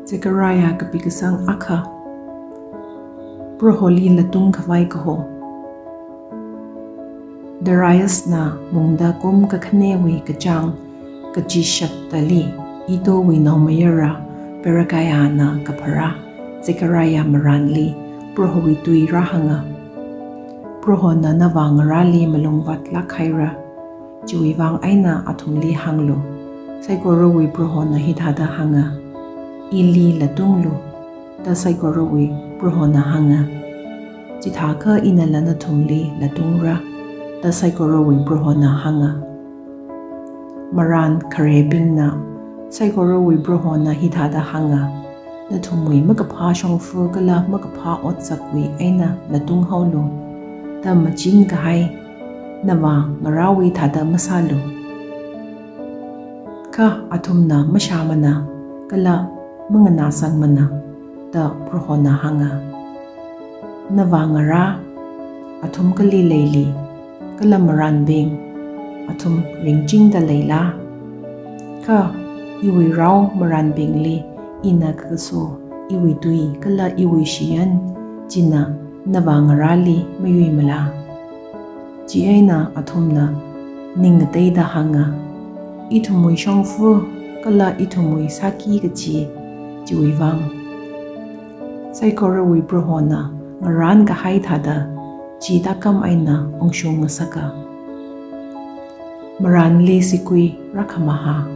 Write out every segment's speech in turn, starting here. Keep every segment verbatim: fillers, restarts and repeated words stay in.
Zechariah kapi kasang akha. Proholi latung khavai kaho. Dariusna mungda kum kakhanewui kachāng kachishatali Iddowui naomayara Berechiahna kapharā Zechariah marānli Prohowui tui rāhānga. Prohona navā ngarāli malung vātlāk haira. Chiwui vang eina athumli hānglu. Saikorawui Prohona hithāda hānga. Ili latunglu, da saikorawui Prohona hānga. Chithākha inala nathumli latungra, da saikorawui Prohona hānga. Marān kharebingna saikorawui Prohona hithāda hānga. Nathumwui makaphā shongfa kala makaphā otsakwui eina latung haolu, da maching kahai navā ngarāwui thāda masālu. Kha athumna mashāmana, kala manganāsangmana, da Prohona hānga. Navā ngarā athum kali leili, kala marānbing athum ringchingda leila? Kha iwui rao marānbingli ina kakaso iwui tui kala iwui shiyan china navā ngarāli mayuimala? Chieina athumna ning ngateida hānga. Ithumwui shongfa kala ithumwui sāki kachi chiwui vang. Saikorawui Prohona ngarān kahai thāda chi tākam eina ungshung ngasaka. Marānli sigui rākhamaha.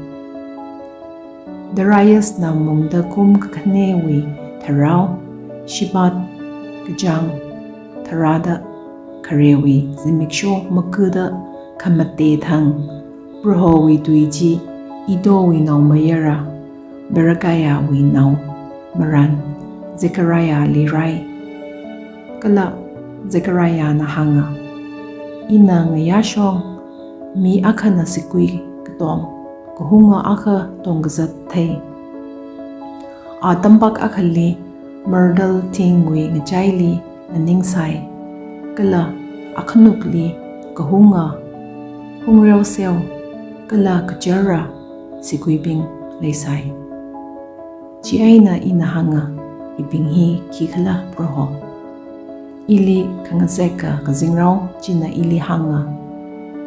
Dariusna mungda kum kakhanewui tharao, Shebat kachāng tharāda kharewui zimiksho makuda khamate thang, Prohowui tui chi Iddowui naomayara Berechiahwui nao marān Zechariahli rāi. Kala Zechariahna hānga. Ina ngayā shong mi akhana sigui katong kahunga akha tongkazat thei. A tampak akhali mardal thingwui ngachaili nganingsai, kala akhanukli kahunga, hungreo seo, kala kachara siguibing leisai. Chieina ina hānga, hibing hi khikhala Proho? Ili khangazeka kazingrao china ili hānga,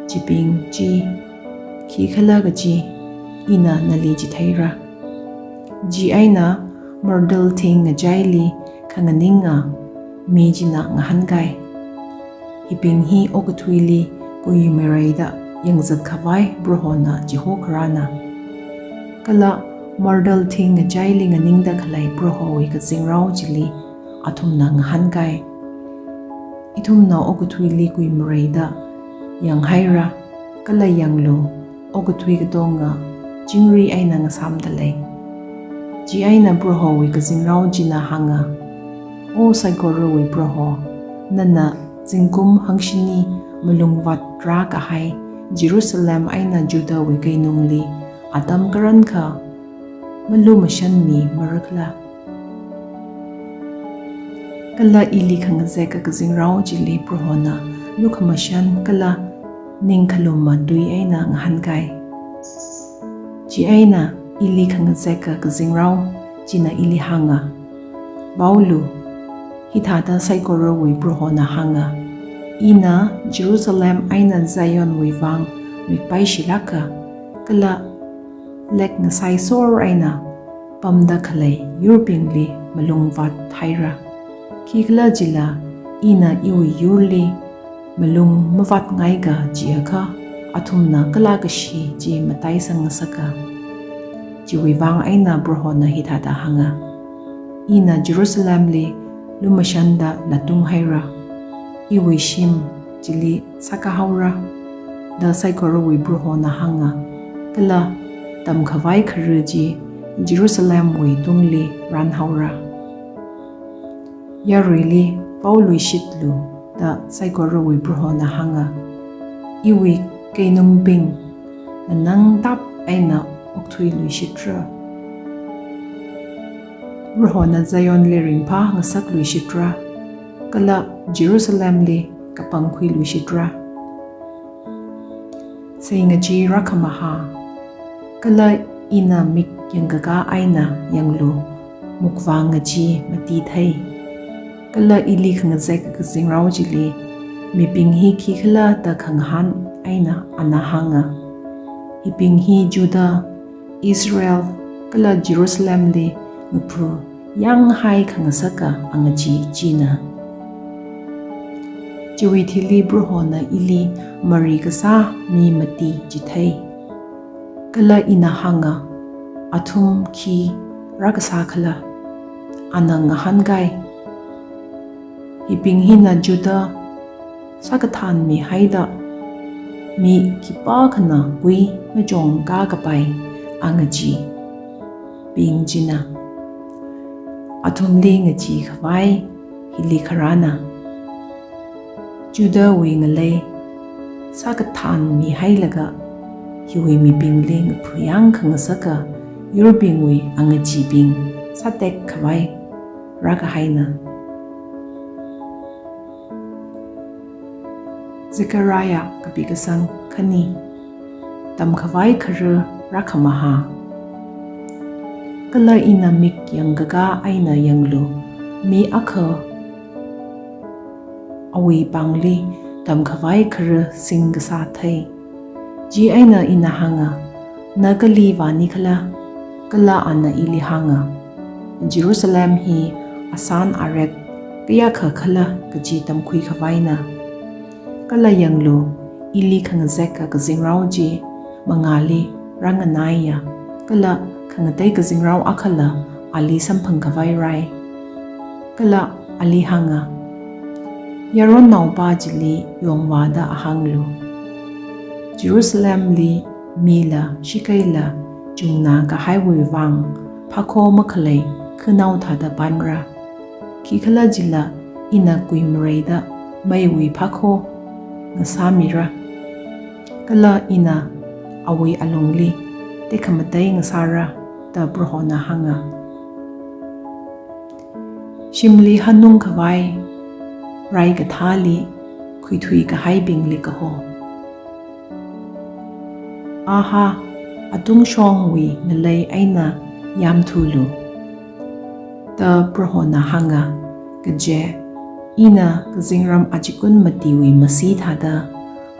chibing chi khikhala kaji ina nali chitheira. Chieina mardal thing ngachaili khanganinga mi china ngahānkai. Hibing hi okathuili kuimareida yangzat khavai Prohona chihokharāna. Kala mardal thing ngachaili nganingda khalei Prohowui kazingrao chili athumna ngahānkai. Ithumna okathuili kuimareida yanghaira, kala yanglu, okathui katonga chingri eina ngasāmda lei. Chieina Prohowui kazingrao china hānga, O saikorawui Proho, nana zingkum hangshini malung vātrā kahai Jerusalem eina Judahwui keinungli atam karankha malumashan mimara khala? Kala ili khangazeka kazingrao chili Prohona lukhamashan kala ningkhaluma tui eina ngahānkai. Chieina ili khangazeka kazingrao china ili hānga, Vaolu, hithāda saikorawui Prohona hānga, ina Jerusalem eina Zionwui vang mikpaishilāka, kala lekngasaisor eina pamda khalei yurbingli malung vāthaira. Khikhalajila ina iwui yurli malung mavātngaika jiakha athumna kala kashi chi mataisang ngasaka. Chiwui vang eina Prohona hithāda hānga, Ina Jerusalemli lumashanda latung haira. Iwui shim chili sākā haora, da saikorawui Prohona hānga, kala tamkhavai khara chi Jerusalemwui tungli rānhaora. Yaruili paoluishitlu, da saikorawui Prohona hānga, iwui keinungbing nganangtap eina okthuiluishitra. Prohona Zionli ringphā ngasakluishitra, kala Jerusalemli kapangkhuiluishitra. Seingachi rākhamaha, kala ina mik yangkakā eina yanglu, mukvang ngachee mati thei. Kala ili khangazek kazingrao chili mibing hi khikhala da khangahān eina ana hānga, "Hibing hi Judah, Israel, kala Jerusalemli ngaphu yanghai khangasaka angachee china. Chiwui thili Prohona ili mari kasā mi mati chithei." Kala ina hānga, "Athum khi rākasā khala?" Ana ngahānkai, "Hibing hina Judah sākathānmihaida mi khipākhana kui ngachongkā kapai angacheebing china. Athumli ngachee khavai hili kharāna. Judahwui ngalei sākathānmihailaga hiwui mibingli ngaphu yang khangasaka yurbingwui angacheebing sātek khavai rākahaina." Zechariah kapi kasang khani. Tamkhavai khara rākhamaha. Kala ina mik yangkakā eina yanglu, mi akha awui pāngli tamkhavai khara singkasā thei. Chieina ina hānga, "Na kali vāni khala?" Kala ana ili hānga, "Jerusalem hi asān aret kayākha khala kaji tamkhui khavaina. Kala yanglu, ili khangazek kazingrao chi mangāli rānganaiya, kala khangatei kazingrao akhala ali samphang khavai rai." Kala ali hānga, "Yaronnaopa chili yongvāda ahānglu, Jerusalemli mila shikeila chungna kahaiwui vang phakho makhalei khanao thāda panra. Khikhalajila ina kuimareida meiwui phakho ngasāmira. Kala ina awui alungli tekhamatei ngasāra," da Prohona hānga. Shimli hanung khavai rai kathāli khuithui kahaibingli kaho. "Aha, atungshongwui ngalei eina yamthulu," da Prohona hānga, "kaje ina kazingram achikun matiwui masi thāda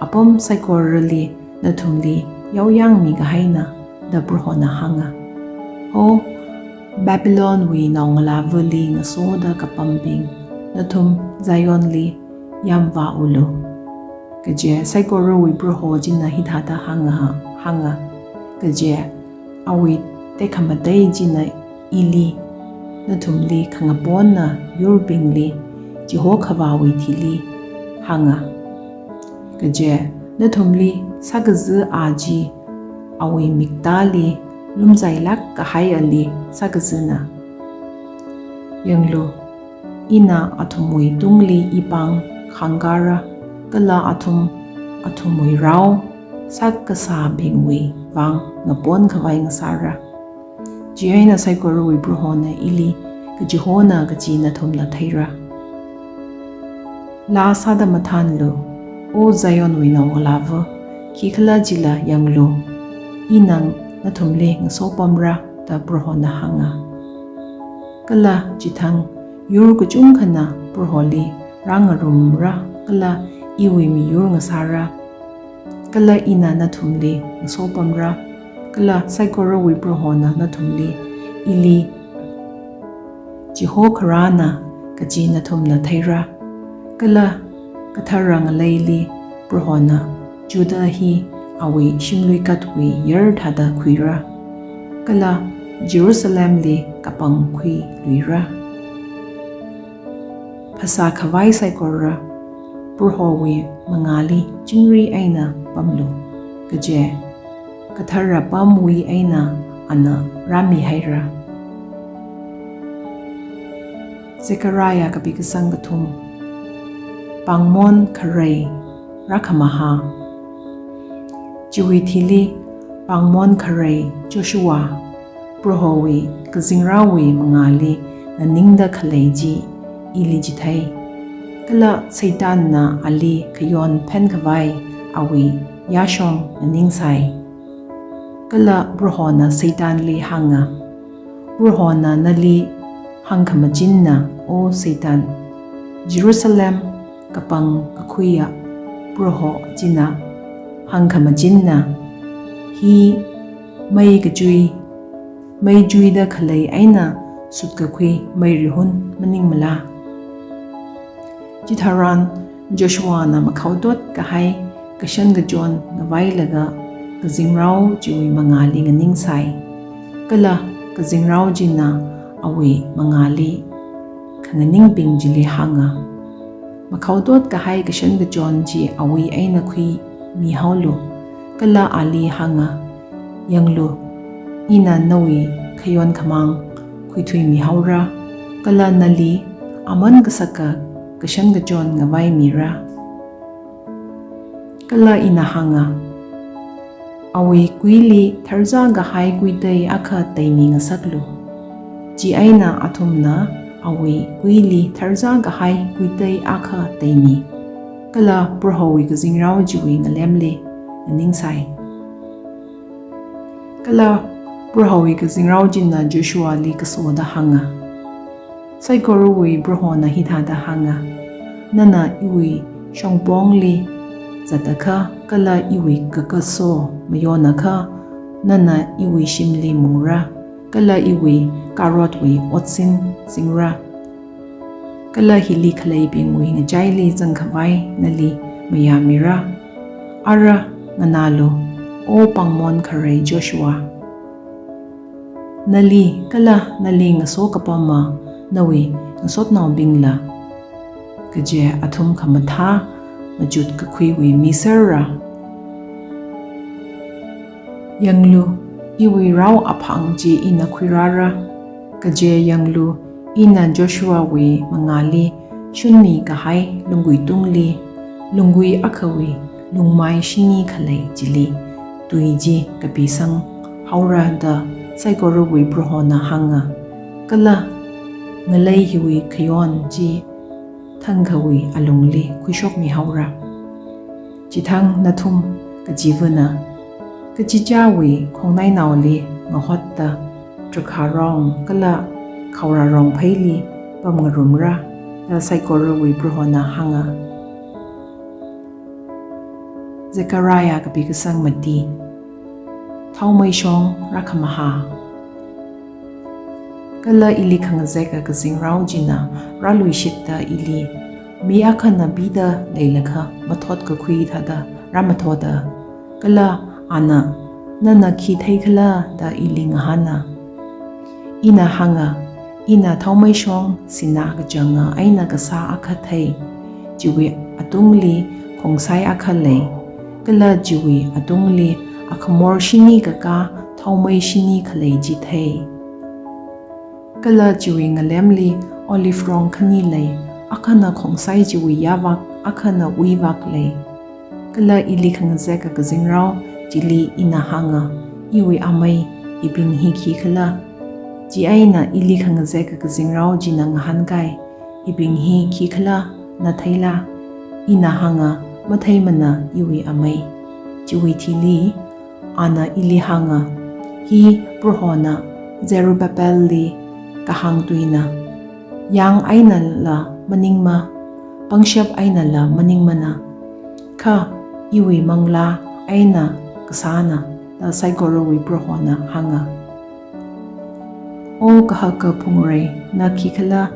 apam saikorali nathumli yaoyangmi kahaina," da Prohona hānga. "Ho, Babylonwui naongalāvali ngasoda kapambing, nathum Zionli yamvāulu. Kaje saikorawui Proho china hithāda hānga, hānga, kaje awui tekhamatei china ili nathumli khangaponna yurbingli chihokhavāwui thili hānga. Kaje nathumli sākazi a chi awui miktāli lumzailāk kahai ali sākazina. Yanglu, ina athumwui tungli ipāng khāngkāra, kala athum athumwui rao sākasābingwui vang ngapon khavai ngasāra. Chieina saikorawui Prohona ili kachihona kaji nathumna theira. Laa sāda mathānlu, O Zionwui naongalāva, khikhalajila yanglu, ina nathumli ngasopamra," da Prohona hānga. Kala chithang yur kachungkhana Proholi rāngarumra, kala iwui miyur ngasāra. Kala ina nathumli ngasopamra, kala saikorawui Prohona nathumli ili chihokharāna kaji nathumna theira. Kala kathara ngaleili Prohona Judah hi awui shimluikatwui yar thāda khuira, kala Jerusalemli kapangkhuiluira. Phasā khavai saikora Prohowui mangāli chingri eina pamlu, kaje kathara pamwui eina ana rāmihaira. Zechariah kapi kasang kathum. Pāngmon kharei rākhamaha. Chiwui thili pāngmon kharei Joshua, Prohowui kazingraowui mangāli nganingda khalei chi ili chithei. Kala Satanna ali khayon phen khavai awui yāshong nganingsai. Kala Prohona Satanli hānga, Prohona nali hāngkhamachinna, O Satan, Jerusalem kapang kakhuiya Proho china hāngkhamachinna, hi mei kachui, mei chuida khalei eina sutkakhui meirihun maningmala? Chitharan Joshuana makhaotot kahai kashan kachon ngavailaga kazingrao chiwui mangāli nganingsai. Kala kazingrao china awui mangāli khanganingbing chili hānga, makhaotot kahai kashan kachon chi awui eina khuimihaolu. Kala ali hānga, yanglu, ina nawui khayon khamāng khuithuimihaora, kala nali aman kasaka kashan kachon ngavaimira. Kala ina hānga, awui kuili tharzā kahai kuitei akha teimingasaklu. Chieina athumna awui kuili tharzā kahai kuitei akha teimi. Kala Prohowui kazingrao chiwui ngalemli nganingsai. Kala Prohowui kazingrao china Joshuali kasoda hānga, Saikorawui Prohona hithāda hānga, nana iwui shongpongli zatakha, kala iwui kakaso mayonakha, nana iwui shimli mungra, kala iwui karotwui otsin singra. Kala hili khaleibingwui ngachaili zangkhavai nali mayāmira. Ara nganālu, O pāngmon kharei Joshua. Nali kala nali ngasokapama nawui ngasotnaobingla kaje athum khamathā machut kakhuiwui mi serra. Yanglu, iwui rao aphang chi ina khuirāra. Kaje yanglu, ina Joshuawui mangāli shunmi kahai lunggui tungli, lunggui akhawui lungmai shini khalei chili tui chi kapisang haora da Saikorawui Prohona hānga. Kala ngalei hiwui khayon chi thangkhawui alungli khuishokmihaora. Chithang nathum kachivana kachichāwui khongnainaoli ngahotta drakharong kala khaorarong pheili pamngarumra da Saikorawui Prohona hānga. Zechariah kapi kasang mati. Thaomeishong rākhamaha. Kala ili khangazeka kazingrao china rāluishitta ili, mi akhana pida leilakha mathot kakhui thāda rāmathoda. Kala ana, nana khi theikhala da ili ngahāna. Ina hānga, ina thaomeishong sinā kachanga eina kasā akha thei. Chiwui atungli khongsai akha lei. Kala chiwui atungli akhamor shini kakā thaomei shini khalei chi thei. Kala chiwui ngalemli olive rong khani lei, akhana khongsai chiwui yāvak, akhana uivak lei. Kala ili khangazeka kazingrao chili ina hānga, iwui amei, hibing hi khikhala? Chieina ili khangazeka kazingrao china ngahānkai, hibing hi khikhala, na theila? Ina hānga, matheimana iwui amei. Chiwui thili ana ili hānga, hi Prohona Zerubbabelli kahāng tuina. Yāng einala maningma, pangshap einala maningmana, kha iwui manglā eina kasāna da Saikorawui Prohona hānga. O kahaka phungrei, na khikhala?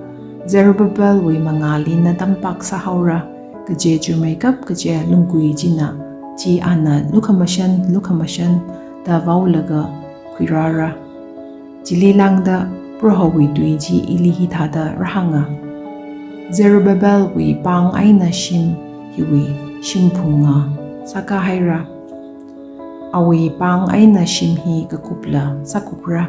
Zerubbabelwui mangāli na tampak sāhaora, kaje chuimeikap kaje lunggui china chi ana lukhamashan, lukhamashan da vaolaga khuirāra. Chili lāngda Prohowui tui chi ili hithāda rāhānga. Zerubbabelwui pāng eina shim hiwui shimphunga sākā haira. Awui pāng eina shim hi kakupla sākupra.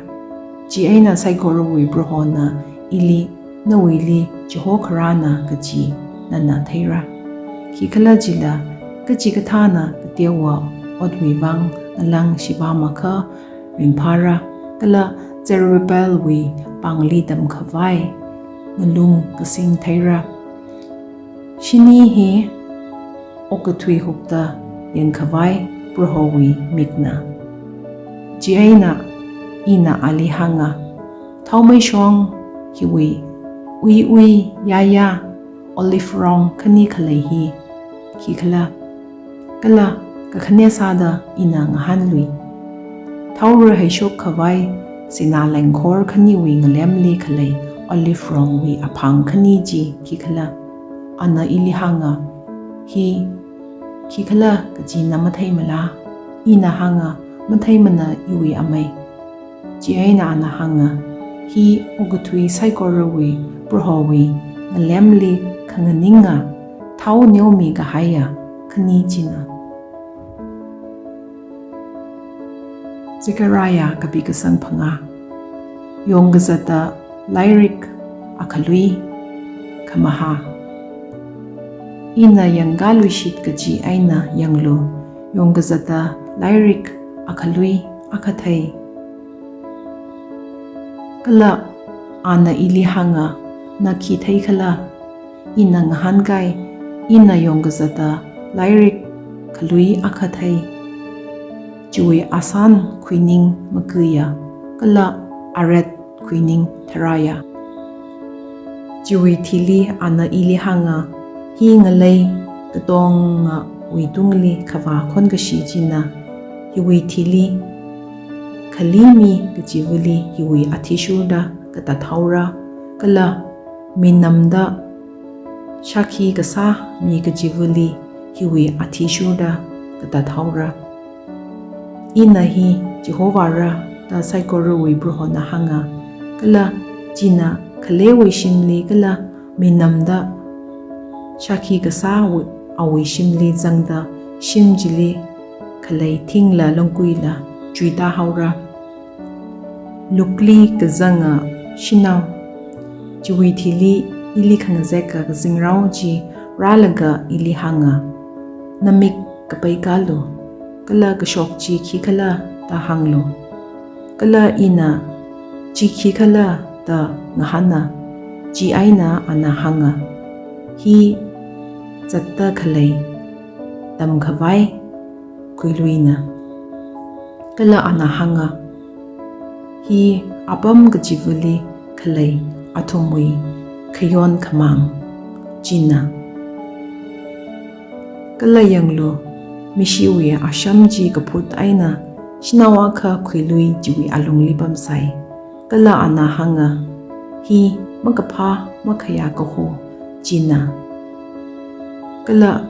Chieina Saikorawui Prohona ili nawuili chihokharāna kaji nana theira. Khikhalajila, kachikathāna kateowa otwui vang ngalang shivāmakha ringphāra, kala Zerubbabelwui pāngli tamkhavai ngalung kasing theira. Shini hi okathui hupta yangkhavai Prohowui mikna. Chieina ina ali hānga, thaomeishong Khiwui uiui yaya olive rong khani khalei hi khikhala? Kala kakhane sāda ina ngahānlui. Thaora heishok khavai sinā lengkhor khaniwui ngalemli khalei olive rongwui aphang khani chi khikhala? Ana ili hānga, hi khikhala kachina matheimala? Ina hānga, matheimana iwui amei. Chieina ana hānga, hi okathui saikorawui Prohowui ngalemli khanganinga thao neomi kahaiya khani china. Zechariah kapi kasang phangā. Yongkazata lairik akhalui khamahā. Ina yangkāluishit kaji eina yanglu, yongkazata lairik akhalui akhathei. Kala ana ili hānga, na khi theikhala? Ina ngahānkai, ina yongkazata lairik khalui akhathei. Chiwui asan khuining makuiya, kala aret khuining tharāya. Chiwui thili ana ili hānga, hi ngalei katongawui tungli khavā khonkashi china, hiwui thili khalimi kachivali hiwui athishurda katat haora, kala minamda shākhi kasā mi kachivali hiwui athishurda katat haora. Ina hi Jehovahra da saikorawui Prohona hānga, kala china khaleiwui shimli kala minamda shākhi kasāwui awui shimli zangda shim chili khalei thingla longkuila chuita haora. Lukli kazanga shanao. Chiwui thili ili khangazeka kazingrao chi rālaga ili hānga, na mik kapeikālu, kala kashok chi khikhala da hānglu. Kala ina chi khikhala da ngahāna, chieina ana hānga, hi zatta khalei tamkhavai khuiluina. Kala ana hānga, hi apam kachivali khalei athumwui khayon khamāng china. Kala yanglu, mishiwui asham chi kaphut eina shanao akha khuilui chiwui alungli pamsai. Kala ana hānga, hi makaphā makhayā kaho china. Kala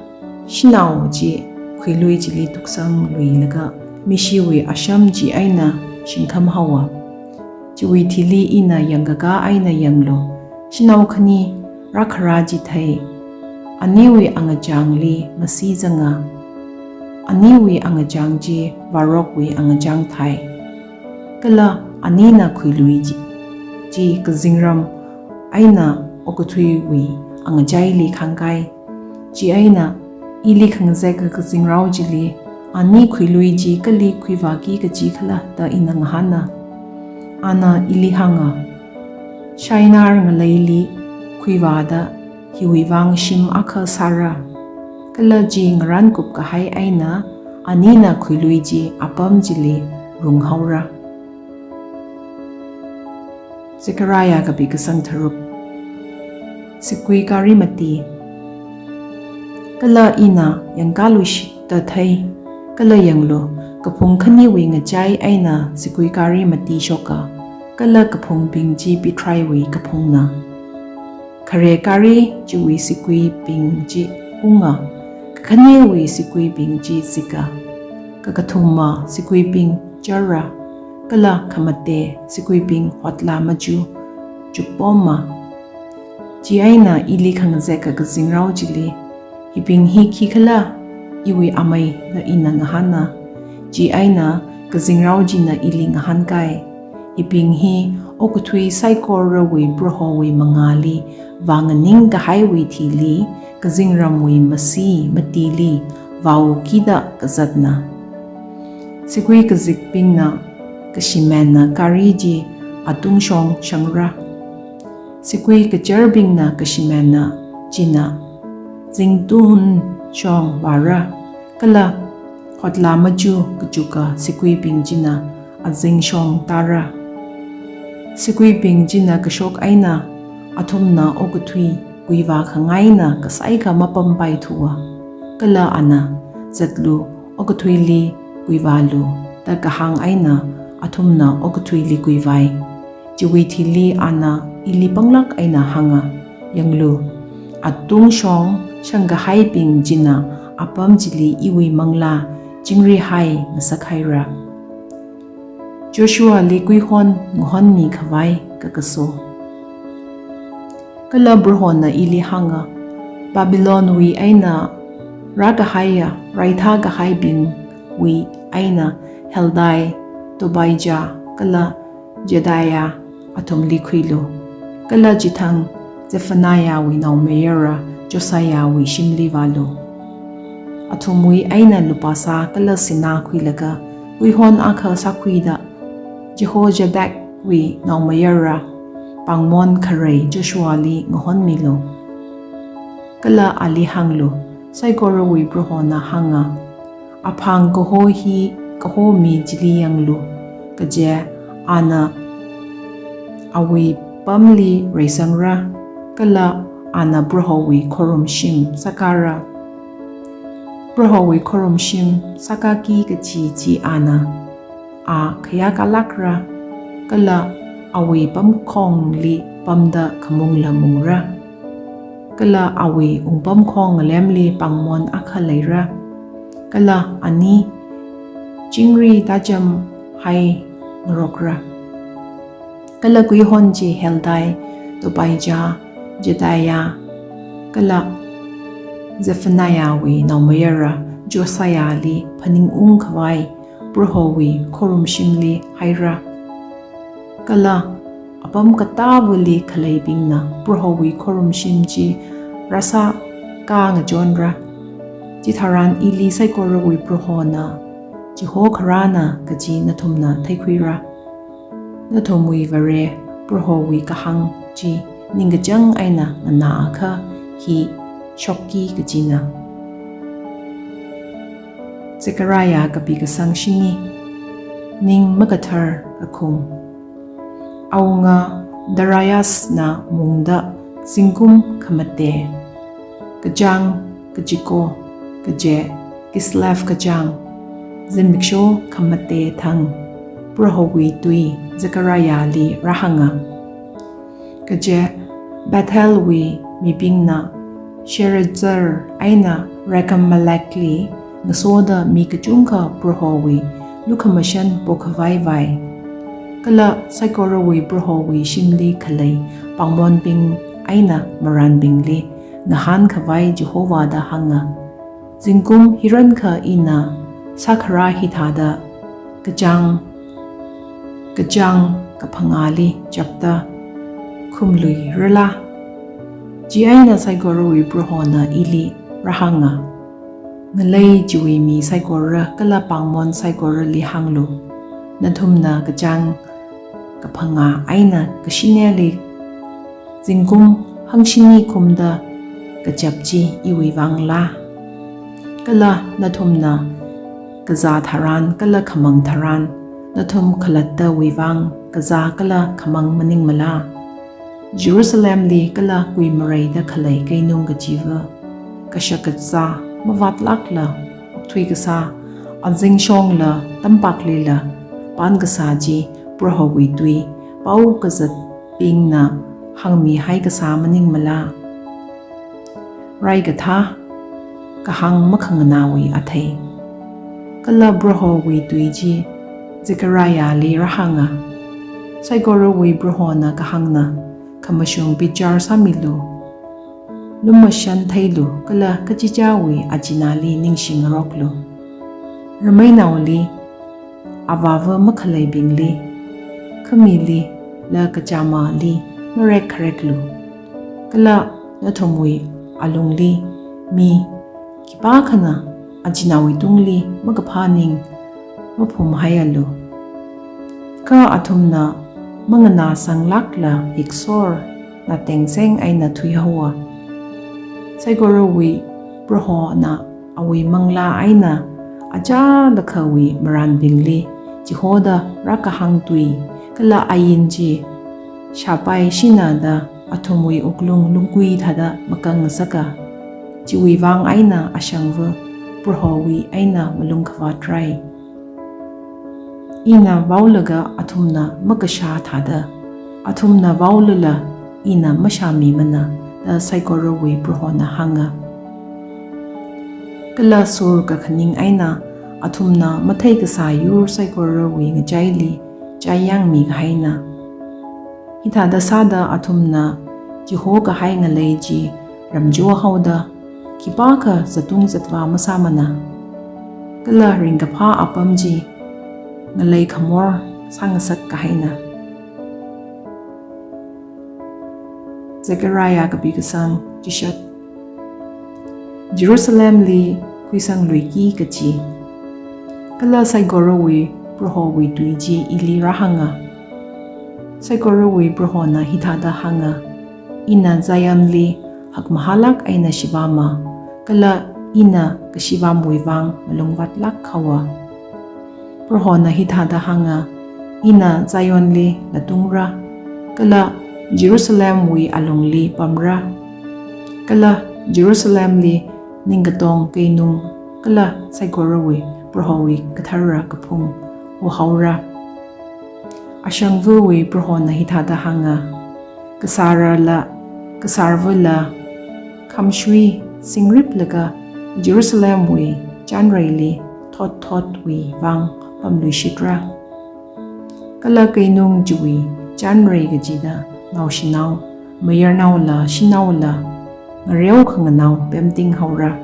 shanao chi khuilui chili tuksangluilaga mishiwui asham chieina shingkham haowa. Chiwui thili ina yangkakā eina yanglu, shanao khani rākharā chithei, aniwui angachāngli masi zanga. Aniwui angachāng chi varokwui angachāng thai. Kala anina khuilui chi, chi kazingram eina okathuiwui angachaili khāngkai. Chieina ili khangazeka kazingrao chili, ani khuilui chi kali khuivāki kaji khala da ina ngahāna. Ana ili hānga, Shinar ngaleili khuivāda hiwui vang shim akha sāra. Kala chi ngarānkup kahai eina anina khuilui chi apam chili rung haora. Zechariah kapi kasang tharuk. Sigui kari mati. Kala ina yangkāluishitda thei, kala yanglu, kaphung khaniwui ngachai eina sigui kari mati shoka, kala kaphungbing chi pithraiwui kaphungna. Khare kari chiwui siguibing chi unga, kakhanewui siguibing chi zika, kakathuma siguibing chara, kala khamate siguibing hotla machu chukpoma. Chieina ili khangazeka kazingrao chili, hibing hi khikhala, iwui amei da ina ngahāna. Chieina kazingrao china ili ngahānkai, hibing hi okathui saikorawui Prohowui mangāli vānganing kahaiwui thili, kazingramwui masi matili vāukida kazatna. Sigui kazikbingna kashimenna kari chi atungshong shangra. Sigui kacharbingna kashimenna china zingtunshong vāra, kala hotla machu kachuka siguibing china azingshong tāra. Siguibing china kashok eina athumna okathui kuivā khangaina kasaikha mapampaithuwa. Kala ana, "Zatlu, okathuili kuivālu," da kahāng eina athumna okathuili kuivai. Chiwui thili ana ili panglāk eina hānga, "Yanglu, atungshong shangkahaibing china apam chili iwui manglā chingrihai ngasakhaira." Joshuali kuihon ngahonmi khavai kakaso. Kala Prohona ili hānga, "Babylonwui eina rākahaiya raithā kahaibingwui eina Heldai, Tobijah kala Jedaiah athumli khuilu. Kala chithang Zephaniahwui naomayara Josiahwui shimli vālu. Athumwui eina lupāsā kala sinā khuilaga kuihon akha sākhuida Jehozadakwui naomayara pāngmon kharei Joshuali ngahonmilu. Kala ali hānglu, 'Saikorawui Prohona hānga, aphang kaho hi kaho mi chili yanglu, kaje ana awui pamli reisangra, kala ana Prohowui khorumshim sākāra. Prohowui khorumshim sākāki kachi chi ana a khayākalākra, kala awui pamkhongli pamda khamungla mungra. Kala awui wungpamkhong ngalemli pāngmon akha leira. Kala ani chingri tacham hai ngarokra.' Kala kuihon chi Heldai, Tobijah, Jedaiah kala Zephaniahwui naomayara Josiahli phaningung khavai Prohowui khorumshimli haira. Kala apam katāvali khaleibingna Prohowui khorumshim chi rāsākā ngachonra. Chitharan ili Saikorawui Prohona Jehokharāna kaji nathumna theikhuira. Nathumwui Vare Prohowui kahāng chi ningkachāng eina nganāakha hi shokki kajina." Zechariah kapi kasang shini. Ning makathar kakhum. Awunga Dariusna mungda zingkum khamate, kachāng kachiko, kaje Kislev kachāng, zimiksho khamate thang Prohowui tui Zechariahli rāhānga. Kaje Bethelwui mibingna Sharezer eina Regem-melechli ngasoda mi kachungkha Prohowui lukhamashan pokhavai vai. Kala Saikorawui Prohowui shimli khalei pāngmonbing eina marānbingli ngahānkhavai Jehovahda hānga, "Zingkum hirankha ina sākharā hithāda kachāng, kachāng kaphangāli chapta khumluirala?" Chieina Saikorawui Prohona ili rāhānga, "Ngalei chiwui mi saikora kala pāngmon saikorali hānglu, nathumna kachāng kaphangā eina kashineli zingkum hangshini khumda kachap chi iwui vangla? Kala nathumna kazā tharan kala khamang tharan, nathum khalattawui vang kazā kala khamang maningmala? Jerusalemli kala kuimareida khalei keinung kachiva, kashak kazā mavātlākla okthui kasā, azingshongla tampaklila pān kasā chi Prohowui tui pao kazatbingna hāngmihai kasā maningmala?" Raikathā, kahāng makhanganāwui athei. Kala Prohowui tui chi Zechariahli rāhānga, "Saikorawui Prohona kahāngna, khamashung bichar sāmilu, lumashan theilu kala kachichāwui achinali ningshingaroklu. Rameinaoli, avāva makhaleibingli, khamili, la kachamali marek khareklu. Kala nathumwui alungli mi khipākhana achinaowui tungli makaphā ning maphumhaialu. Kha athumna manganāsanglākla hiksorna tengseng eina thuihaowa. Saikorawui Prohona awui manglā eina achālakhawui marānbingli chihoda rākahāng tui kala ain chi shāpaishina da athumwui wuklung lungkui thāda makang ngasaka. Chiwui vang eina ashangva Prohowui eina malung khavāt rai. Ina vaolaga athumna makashā thāda, athumna vaolala ina mashāmimana da saikorawui Prohona hānga. Kala sur kakhaning eina athumna mathei kasā yur saikorawui ngachaili chai yangmi kahaina. Hithāda sāda athumna chiho kahai ngalei chi ramcho haoda, khipākha zatung zatvā masāmana. Kala ringkaphā apam chi ngalei khamor sāngasak kahaina. Zechariah kapi kasang chishat. Jerusalemli khuisangluiki kachi. Kala saikorawui Prohowui tui chi ili rāhānga. Saikorawui Prohona hithāda hānga, ina Zionli hakmahālāk eina shivāma, kala ina kashivāmwui vang malungvātlāk haowa. Prohona hithāda hānga, ina Zionli latungra, kala Jerusalemwui alungli pamra, kala Jerusalemli ningkatong keinung kala saikorawui Prohowui kathara kaphung hohaora. Ashangvawui Prohona hithāda hānga, kasārala, kasārvala, khamshui singriplaga Jerusalemwui chanreili thot thotwui vang pamluishitra. Kala keinung chiwui chanrei kachida naoshinao, mayarnaola shanaola ngareo khanganao pemting haora.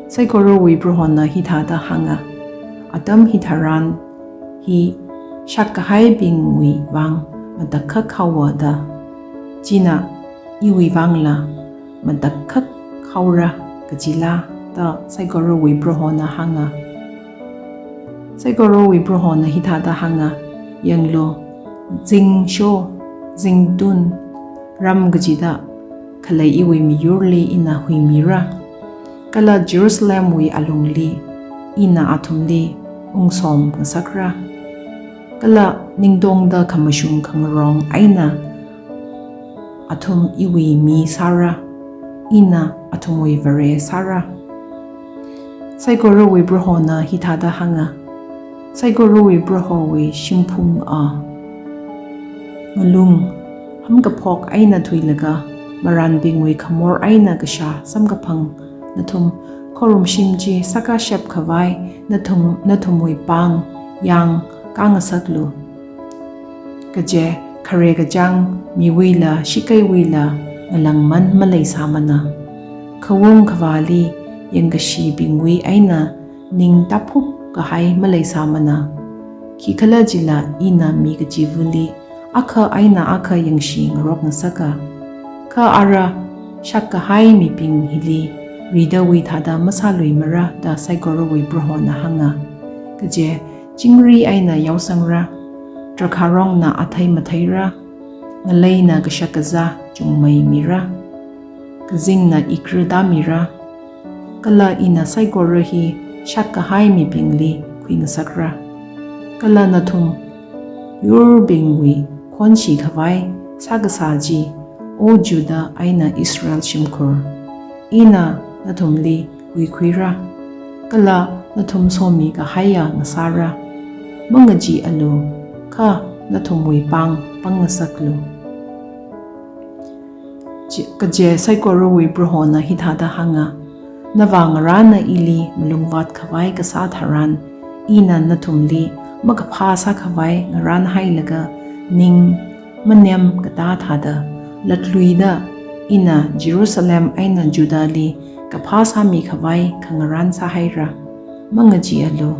Saikorawui Prohona hithāda hānga, atam hitharan hi shakkahaibingwui vang matakhak haowa da, china iwui vangla matakhak haora kachila da saikorawui Prohona hānga. Saikorawui Prohona hithāda hānga, yanglu, zingsho, zingtun, ram kachida khalei iwui miyurli ina huimira. Kala Jerusalemwui alungli ina athumli ungsom ngasakra. Kala ningtongda khamashung khangarong eina athum iwui mi sāra, ina athumwui Vare sāra. Saikorawui Prohona hithāda hānga, saikorawui Prohowui shimphunga ngalung hamkaphok eina thuilaga, marānbingwui khamor eina kashā samkaphang nathum khorumshim chi sākashap khavai nathum, nathumwui pāng yangkāngasaklu. Kaje khare kachāng miwuila shikeiwuila ngalāngman maleisāmana. Khaung khavāli yangkashibingwui eina ning tāphup kahai maleisāmana. Khikhalajila ina mi kachivali akha eina akha yangshi ngarok ngasaka. Kha ara shakkahai mibing hili ridawui thāda masāluimara da saikorawui Prohona hānga. Kaje chingri eina yaosangra, drakhārongna athei matheira, ngaleina kashak kazā chungmei mira, kazingna ikra tāmira, kala ina saikora hi shakkahai mibingli khuingasakra. Kala nathum yurbingwui khonshi khavai sākasā chi, O Judah eina Israel shimkhur, ina nathumli huikhuira, kala nathum somi kahaiya ngasāra. Mangacheealu, kha nathumwui pāng pangngasaklu. Chi-, kaje saikorawui Prohona hithāda hānga, nava ngarāna ili malungvāt khavai kasā tharan, ina nathumli makaphā sākhavai ngarānhailaga ning manem katā thāda latluida, ina Jerusalem eina Judahli kaphā sāmi khavai khangarān sāhaira. Mangacheealu,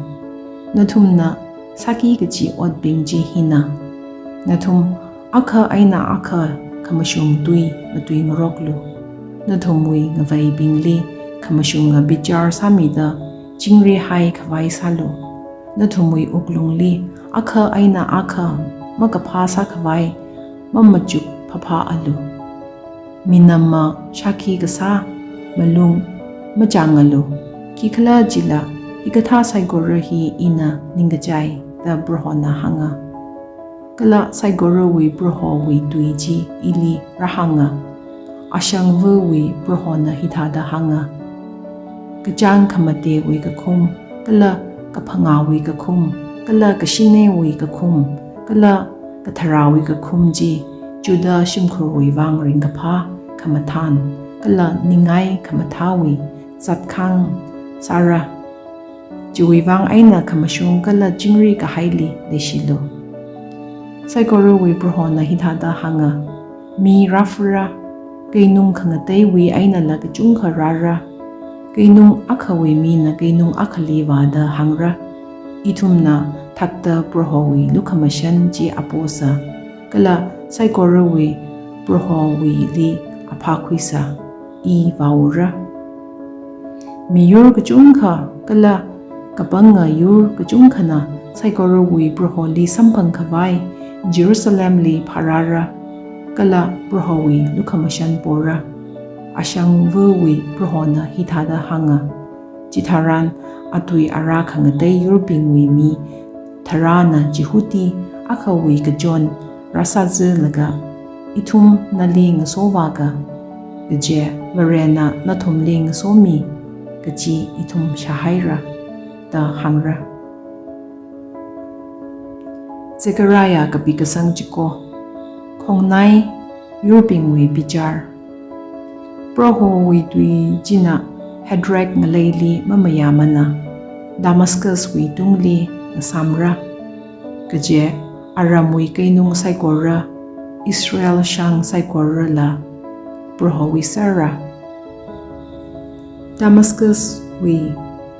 nathumna sāki kachi otbing chi hina. Nathum akha eina akha khamashung tui matui ngaroklu. Nathumwui ngaveibingli khamashunga bichar sāmida chingrihai khavai sālu. Nathumwui wuklungli akha eina akha makaphā sākhavai mamachuk phaphāalu. Minamma shākhi kasā malung machāngalu. Khikhalajila hikathā saikora hi ina ningkachai da Prohona hānga. Kala saikorawui Prohowui tui chi ili rāhānga. Ashangvawui Prohona hithāda hānga: Kachāng khamatewui kakhum, kala kaphangāwui kakhum, kala kashinewui kakhum, kala katharāwui kakhum chi Judah shimkhurwui vang ringkaphā, khamathān, kala ningai khamathāwui zatkhāng sāra. Chiwui vang eina khamashung kala chingri kahaili leishilu. Saikorawui Prohona hithāda hānga: Mi rāfura, keinung khangateiwui einala kachungkha rāra. Keinung akhawui mina keinung akhali vāda hāngra: Ithumna thakta Prohowui lukhamashan chi aposa, kala saikorawui Prohowuili aphākhuisa, i vāura. Miyur kachungkha kala kapanga yur kachungkhana saikorawui Proholi samphang khavai Jerusalemli phārāra, kala Prohowui lukhamashan pora. Ashangvawui Prohona hithāda hānga: Chitharan atui ara khangatei yurbingwui mi tharāna Jihudi akhawui kachon rāsāzalaga, ithum nali ngasovāka, kaje Varena nathumli ngasomi kachi ithum shāhaira, da hāngra. Zechariah kapi kasang chiko. Khongnai, yurbingwui bichar. Prohowui tui china Hadrach ngaleili mamayāmana Damascuswui tungli ngasāmra, kaje Aramwui keinung saikora, Israel shang saikorala Prohowui sera. Damascuswui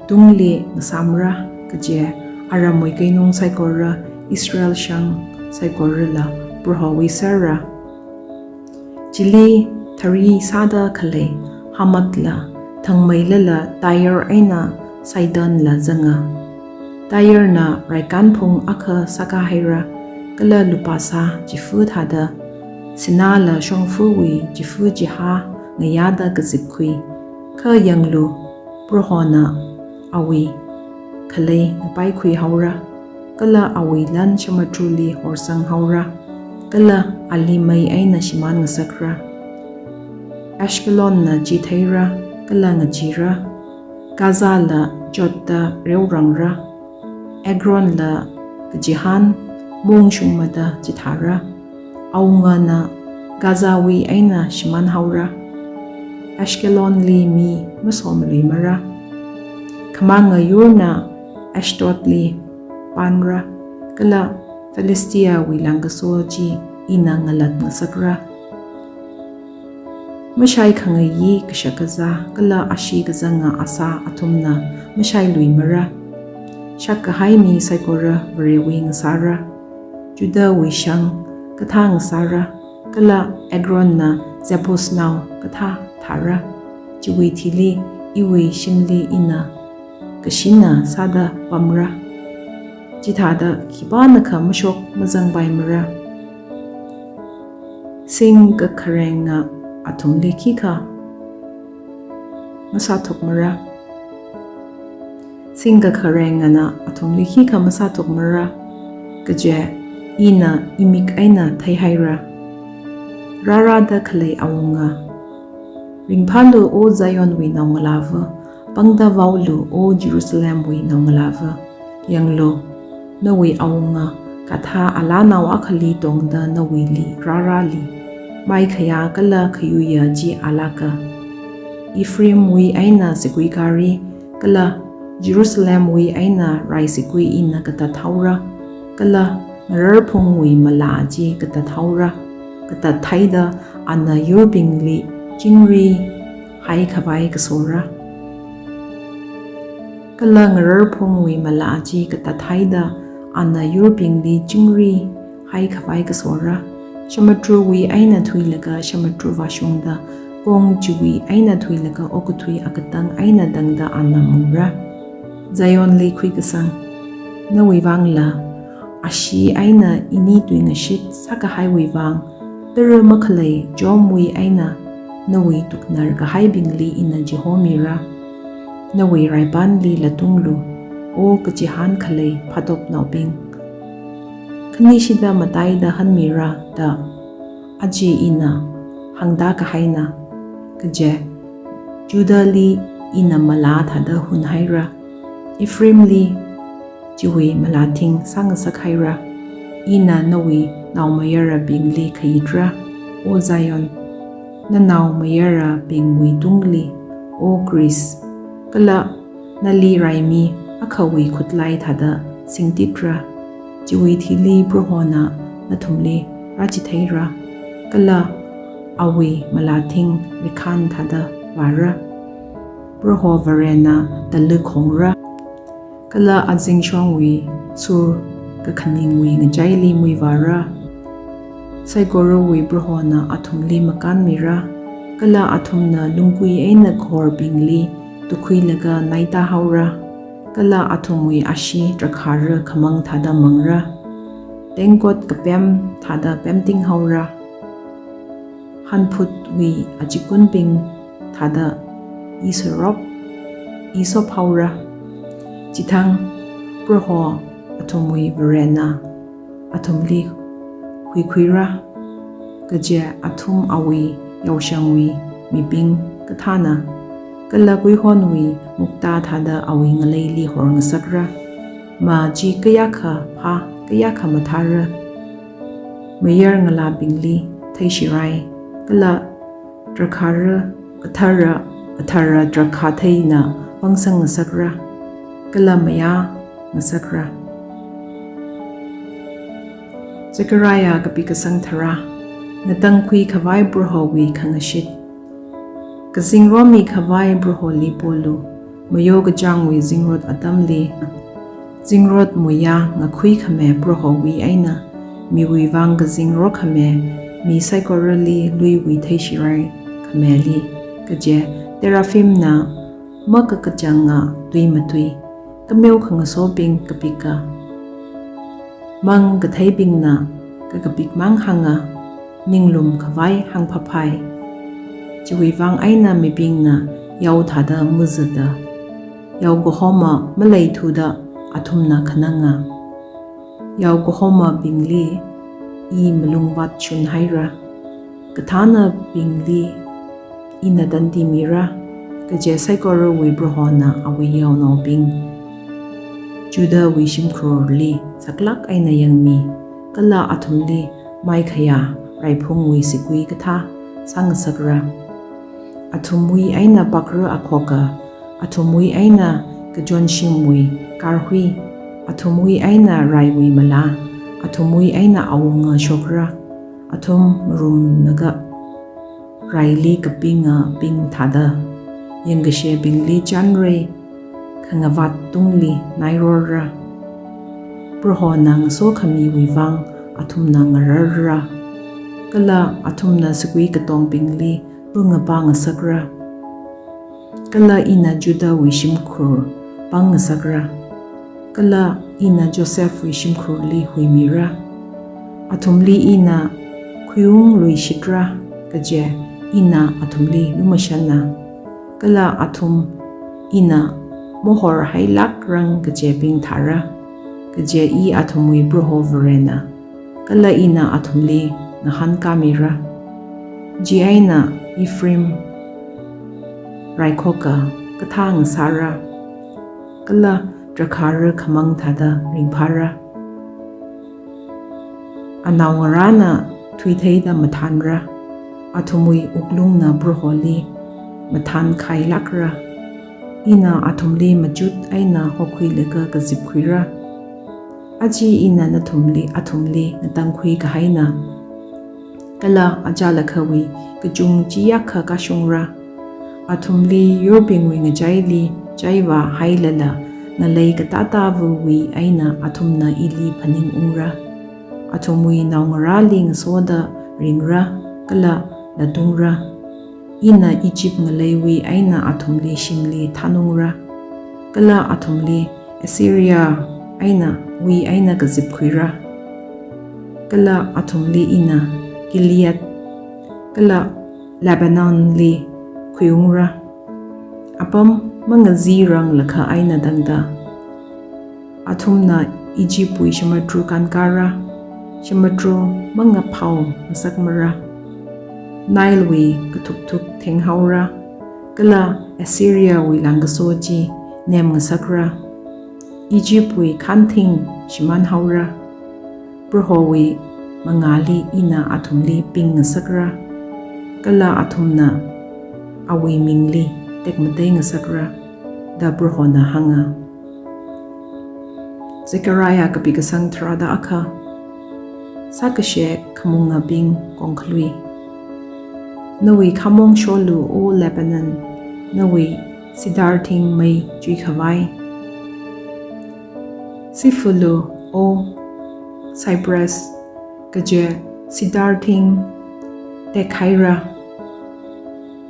tungli ngasāmra, kaje Aramwui keinung saikora, Israel shang saikorala Prohowui sera. Chili thari sāda khalei Hamathla thangmeilala Tyre eina Sidonla zanga. Tyrena raikanphung akha sākā haira, kala lupāsā chifa thāda, sināla shongfawui chifa chihā ngayāda kazipkhui. Kha yanglu, Prohona awui khalei ngapaikhui haora, kala awui lan shamudrali horsang haora, kala ali mei eina shimān ngasakra. Ashkelonna chi theira, kala ngachira. Gazala chotta reorangra. Ekronla kachihān mongshungmada chithāra. Awungana Gazawui eina shimān haora. Ashkelonli mi masomluimara. Khamanga yurna Ashdodli pānra, kala Philistiawui langkaso chi ina ngalat ngasakra. Mashai khangayi kashakazā kala ashee kazanga asā athumna mashailuimara. Shakkahai mi saikora Varewui ngasāra. Judahwui shang kathā ngasāra, kala Ekronna Jebusnao kathā thāra. Chiwui thili iwui shimli ina kashina sāda pamra. Chithāda khipānakha mashok mazangpaimara. Singkakharenga athumli khikha masāthukmara. Singkakharengana athumli khikha masāthukmara, kaje ina imik eina theihaira. Rārada khalei awunga. Ringphālu, O Zionwui naongalāva, pangda vaolu, O Jerusalemwui naongalāva. Yanglu, nawui awunga kathā alānao akhali tongda nawuili rārali, maikhayā kala khayuiya chi alāka. Ephraimwui eina siguigari, kala Jerusalemwui eina raisiguiya katathaora, kala ngararphungwui malā chi katathaora, katathaida ana yurbingli chingri haikhavai kasora. Kala ngararphungwui malā chi katathaida ana yurbingli chingri haikhavai kasora. Samudrawui eina thuilaga samudra vāshungda, kong chiwui eina thuilaga okathui akatang eina tangda ana mungra. Zionli khuikasang. Nawui vangla, ashee eina ini tuingashit sākahaiwui vang, tara makhalei chomwui eina nawui tuknar kahaibingli ina chihomira. Nawui raipanli latunglu, O kachihān khalei phatopnaobing. Nishida mataida hanmira da aja ina hāngda kahaina, kaje Judahli ina malā thāda hunhaira, Ephraimli chiwui malāthing sāngasak haira. Ina nawui naomayarabingli khayitra, O Zion, nanaomayarabingwui tungli, O Greece, kala nali raimi akhawui khutlai thāda singtitra. Chiwui thili Prohona nathumli rāchitheira, kala awui malāthing rikhān thāda vāra. Proho Varena tala khongra, kala azingshongwui sur kakhaningwui ngachaili muivāra. Saikorawui Prohona athumli makānmira, kala athumna lunggui eina kahorbingli tukhuilaga naita haora, kala athumwui ashee drakhāra khamang thāda mangra. Tengkot kapem thāda pemting haora. Hanphutwui achikunbing thāda isarop, isop haora. Chithang Proho athumwui Varena athumli huikhuira, kaje athum awui yaoshangwui mibing kathāna, kala kuihonwui mukta thāda awui ngaleili horngasakra. Ma chi kayākha phā, kayākha mathāra. Mayar ngalābingli theishirai, kala drakhāra kathara, kathara drakhā theina pangsangngasakra, kala mayāngasakra. Zechariah kapi kasang tharā. Ngatangkhui khavai Prohowui khangashit. Kazingromi khavai Proholi polu, mayo kachāngwui zingrot atamli. Zingrot muiya ngakhui khami Prohowui eina, miwui vang kazingro khami, mi saikorali luiwui theishirai khamili, kaje teraphimna makakachanga tui matui, kameo khangasobing kapika. Mang katheibingna kakapik mang hānga, ninglum khavai hāngphaphai. Chiwui vang eina mibingna yao thāda mazata, yao kahoma maleithuda athumna khananga. Yao kahomabingli i malungvāt shunhaira. Kathānabingli ina tandi mira, kaje saikorawui Prohona awui yaonaobing Judahwui shimkhurli saklāk eina yangmi, kala athumli maikhayā raiphungwui sigui kathā sāngasakra. Athumwui eina pakra akhoka, athumwui eina kachonshimwui karhui, athumwui eina raiwui malā, athumwui eina awunga shokra, athum ngarumlaga raili kapingabing thāda, yangkashebingli chanrei khangavāt tungli nairorra. Prohona ngasokhamiwui vang athumna ngararra, kala athumna sigui katongbingli pungapa ngasakra. Kala ina Judahwui shimkhur pang ngasakra, kala ina Josephwui shimkhurli huimira. Athumli ina khuiungluishitra, kaje ina athumli lumashanna, kala athum ina mohorhailākrang kajebing thāra, kaje i athumwui Proho Varena, kala ina athumli ngahānkāmira. Chieina Ephraim raikhoka kathā ngasāra, kala drakhāra khamang thāda ringphāra. Anaongarāna thuitheida mathānra, athumwui wuklungna Proholi mathānkhailākra. Ina athumli machut eina hokhuilaga kazipkhuira. Aja ina nathumli, athumli ngatangkhui kahaina, kala achālakhawui kachung chiyākha kashungra. Athumli yurbingwui ngachaili chaivāhailala, ngalei katātāvawui eina athumna ili phaningungra. Athumwui naongarāli ngasoda ringra, kala latungra. Ina Egypt ngaleiwui eina athumli shimli thanungra, kala athumli Assyria eina wui eina kazipkhuira. Kala athumli ina Gilead kala Lebanonli khuiungra, apam mangaziranglakha eina tangda. Athumna Egyptwui shamadru kānkāra, shamadro mangaphao ngasakmara. Nile wui kathukthuk thenghaora, kala Assyria wui langkaso chi nemngasakra. Egypt wui khanthing shimānhaora. Prohowui mangāli ina athumli ping ngasakra, kala athumna awui mingli tekmatei ngasakra, da Prohona hānga. Zechariah kapi kasang tharāda akha. Sākashe khamungabing kongkhalui. Nawui khamong sholu, O Lebanon, nawui cedar thing mei chuikhavai. Sifulu, O Cyprus, kaje cedar thing tekhaira,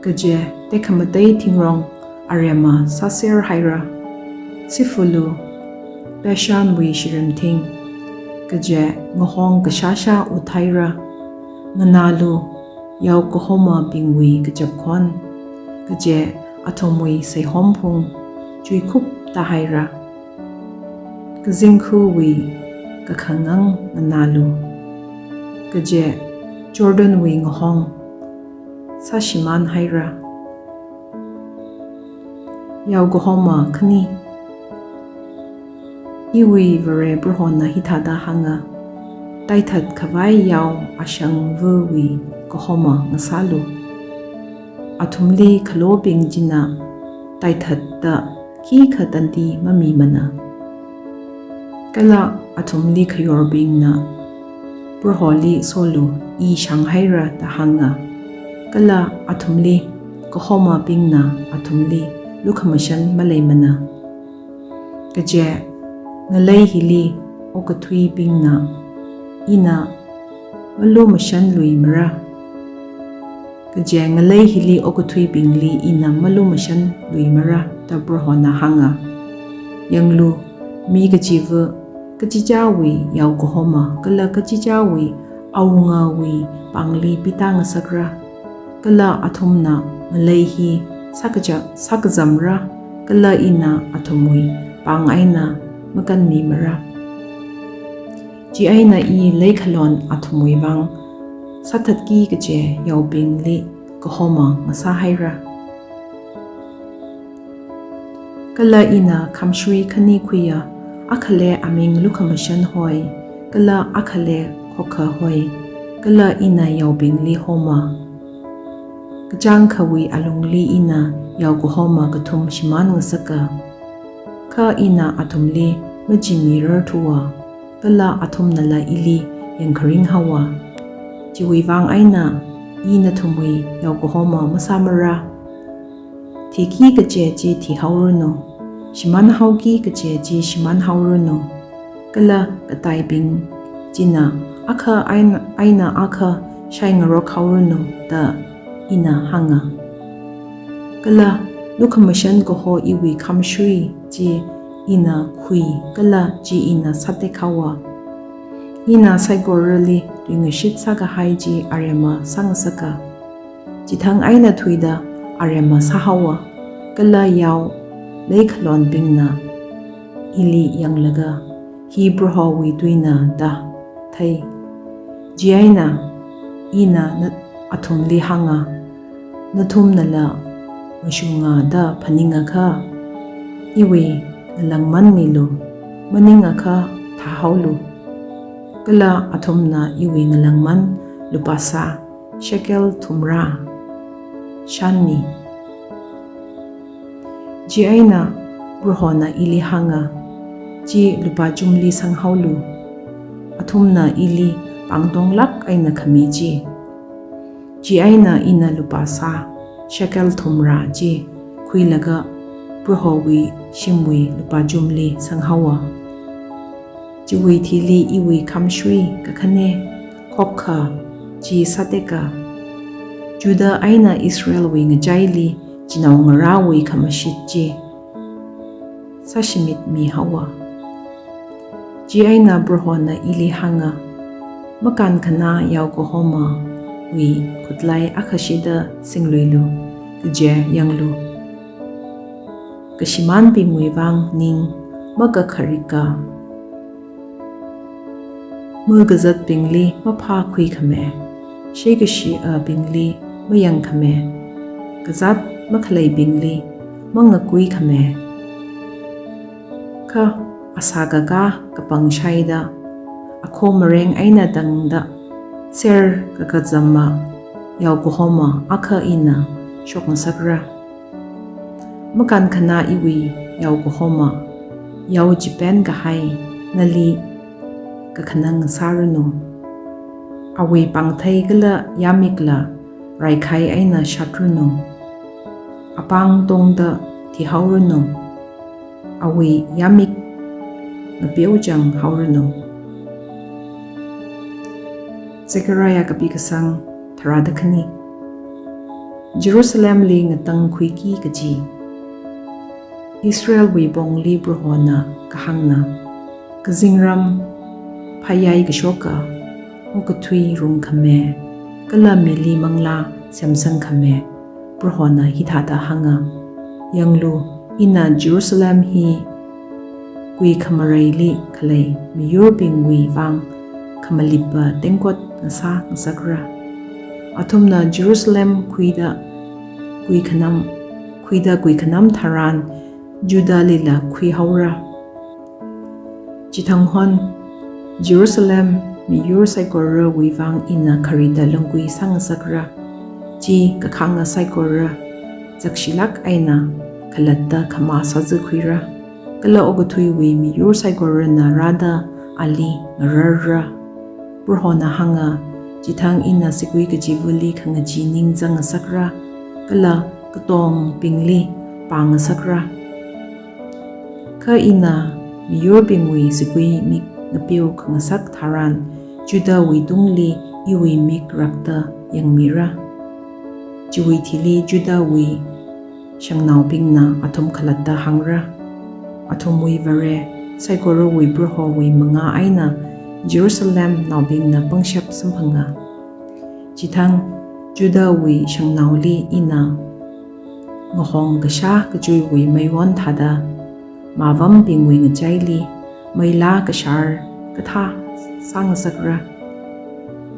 kaje tekhamatei thingrong arema sāserhaira. Sifulu, Bashan wui shirim thing, kaje ngahong kashāshā uthaira. Nganālu, yao kahomabingwui kachapkhon, kaje athumwui seihomphung chuikhuptahaira. Kazingkhawui kakhangang nganālu, kaje Jordan wui ngahong sāshimānhaira. Yao kahoma khani. Iwui Vare Prohona hithāda hānga, taithatkhavai yao ashangvawui kahoma ngasālu. Athumli khalobing china taithatta khikha tandi mamimana. Kala athumli khayorbingna Proholi solu, I shānghaira da hānga. Kala athumli kahomabingna athumli lukhamashan maleimana. Kaje ngalei hili okathuibingna ina malumashanluimara. Kaje ngalei hili okathuibingli ina malumashanluimara, da Prohona hānga. Yanglu, mi kachiva kachichāwui yao kahoma kala kachichāwui awungawui pāngli pitāngasakra. Kala athumna ngalei hi sākacha-, sākazamra, kala ina athumwui pāng eina makanmimara. Chieina I leikhalon athumwui vang sāthatki kaje yaobingli kahoma ngasāhaira. Kala ina khamshui khani khuiya, akhali aming lukhamashan hoi, kala akhali khokkha hoi, kala ina yaobingli homa. Kachāngkhawui alungli ina yao kahoma kathum shimānngasaka. Kha ina athumli majimirar thuwa, kala athumnala ili yangkharing haowa. Chiwui vang eina I nathumwui yao kahoma masāmara. Thiki kaje chi thihaoranu, shimānhaoki kaje chi shimānhaoranu, kala kataibing china akha eina, eina akha shaingarok haoranu, da ina hānga. Kala lukhamashan kaho iwui khamshui chi ina khui, kala chi ina sātek haowa. Ina saikorali tuingashit sākahai chi arema sāngasaka. Chithang eina thuida arema sāhaowa, kala yao leikhalonbingna ili yanglaga, hi Prohowui tuina da thei. Chieina ina na-, athumli hānga, nathumnala mashunga da phaningakha, iwui ngalāngman milu, maningakha thāhaolu. Kala athumna iwui ngalāngman lupā sā shekel thumrā shānmi. Chieina Prohona ili hānga, chi lupā chumli sanghaolu. Athumna ili pāngtonglāk eina khami chi. Chieina ina lupā sā shekel thumrā chi khuilaga Prohowui shimwui lupā chumli sanghaowa. Chiwui thili iwui khamshui kakhane, khokkha chi sāteka. Judah eina Israelwui ngachaili chinaongarāwui khamashit chi sāshimitmi haowa. Chieina Prohona ili hānga, makānkhanā yao kahomawui khutlai akhashida singluilu, kaje yanglu, kashimānbingwui vang ning makakharika Makazatbingli maphākhuikhame, sheikashiabingli mayangkhame, kazāt makhaleibingli mangakuikhame. Kha asā kakā kapang shaida, akho mareng eina tangda, ser kakazama yaokahoma akha ina shokngasakra. Makānkhanā iwui yaokahoma, yao chipen kahai nali kakhanang sāranu. Awui pāngthei kala yāmikla raikhai eina shatranu. Apāng tongda thihaoranu. Awui yāmik ngapeochang haoranu. Zechariah kapi kasang tharāda khani. Jerusalemli ngatangkhuiki kaji. Israelwui pongli Prohona kahāngna, kazingram phayai kashoka, okathui rungkhame, kala mili manglā semsangkhame. Prohona hithāda hānga, yanglu, ina Jerusalem hi kuikhamareili khalei miyurbingwui vang khamalippa tengkot ngasā ngasakra. Athumna Jerusalem khuida kuikhanam, khuida kuikhanam tharan Judalila khuihaora. Chithanghon Jerusalem miyur saikorawui vang ina kharida lungkui sāngasakra. Chi kakhanga saikora zakshilāk eina khalatta khamā sāzakhuira. Kala okathuiwui miyur saikorana rāda ali ngararra. Prohona hānga, chithang ina sigui kachivali khangachee ning zangngasakra, kala katongbingli pāngasakra. Kha ina miyurbingwui sigui mik ngapeo khangasak tharan, Judahwui tungli iwui mik rakta yangmira. Chiwui thili Judahwui shangnaobingna athum khalatta hāngra, athumwui Vare, saikorawui Prohowui mangā eina Jerusalemnaobingna pangshap samphanga. Chithang Judahwui shangnaoli ina ngahong kashā kachuiwui meiwon thāda, mavambingwui ngachaili meilā kashār kathā sāngasakra.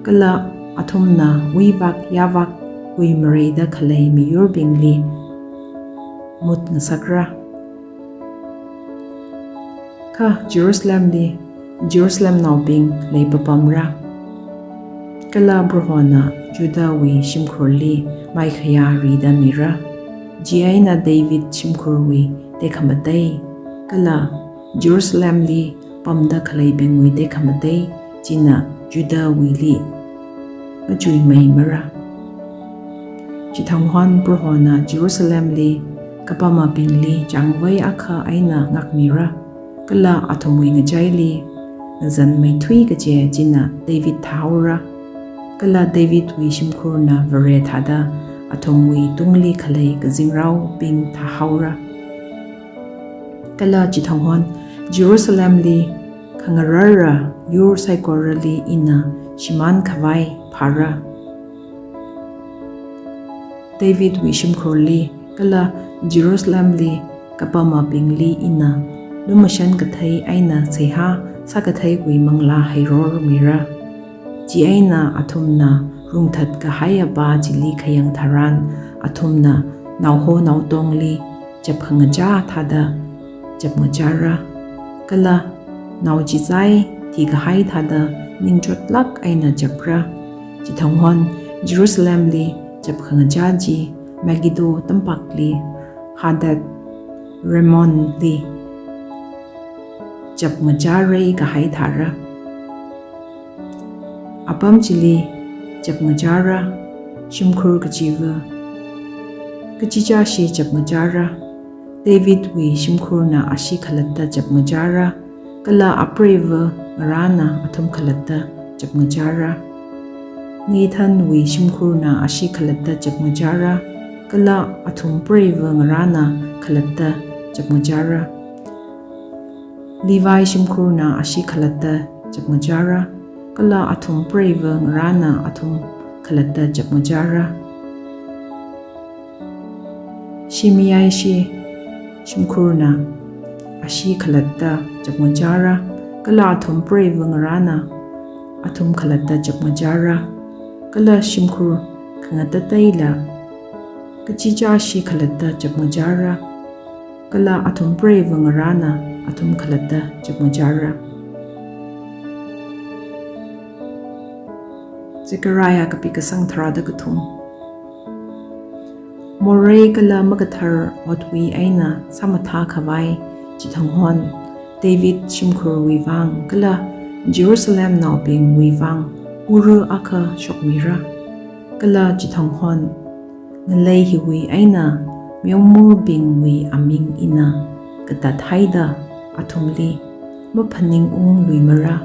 Kala athumna wuivak yāvak kuimareida khalei miyurbingli mutngasakra. Kha Jerusalemli Jerusalemnaobing leipapamra. Kala Prohona Judahwui shimkhurli maikhayā rida mira. Chieina David shimkhurwui tekhamatei, kala Jerusalemli pamda khaleibingwui tekhamatei, china Judahwuili machuimeimara. Chithanghon Prohona Jerusalemli kapamabingli changvei akha eina ngākmira, kala athumwui ngachaili ngazanmeithui kaje china David thāhaora. Kala Davidwui shimkhurna Vare thāda athumwui tungli khalei kazingraobing thāhaora. Kala chithanghon Jerusalemli khangararra yur saikorali ina shimānkhavai phāra. Davidwui shimkhurli kala Jerusalemli kapamabingli ina lumashan kathei eina seihā sākatheiwui manglā heirormira. Chieina athumna rungthat kahai apā chili khayang tharan, athumna naoho naotongli chapkhangachā thāda chapngachāra. Kala nao chizai thikahai thāda ningchotlāk eina chapra. Chithanghon Jerusalemli chapkhangachā chi Megiddo tampakli Hadad Rimmon li chapngachārei kahai thāra. Apam chili chapngachāra, shimkhur kachiva kachichāshi chapngachāra. Davidwui shimkhurna ashee khalatta chapngachāra, kala apreiva ngarāna athum khalatta chapngachāra. Nathanwui shimkhurna ashee khalatta chapngachāra, kala athum preiva ngarāna khalatta chapngachāra. Levi shimkhurna ashee khalatta chapngachāra, kala athum preiva ngarāna athum khalatta chapngachāra. Shimeishi shimkhurna ashee khalatta chapngachāra, kala athum preiva ngarāna athum khalatta chapngachara, kala shimkhur khangatateila kachichāshi khalatta chapngachara, kala athum preiva ngarāna athum khalatta chapngachara. Zechariah kapi kasang tharāda kathum. Morei kala makathar otwui eina sāmathā khavai chithanghon David shimkhurwui vang kala Jerusalemnaobingwui vang ura akha shokmira. Kala chithanghon ngalei hiwui eina meomorbingwui aming ina katat haida athumli maphaningung luimara.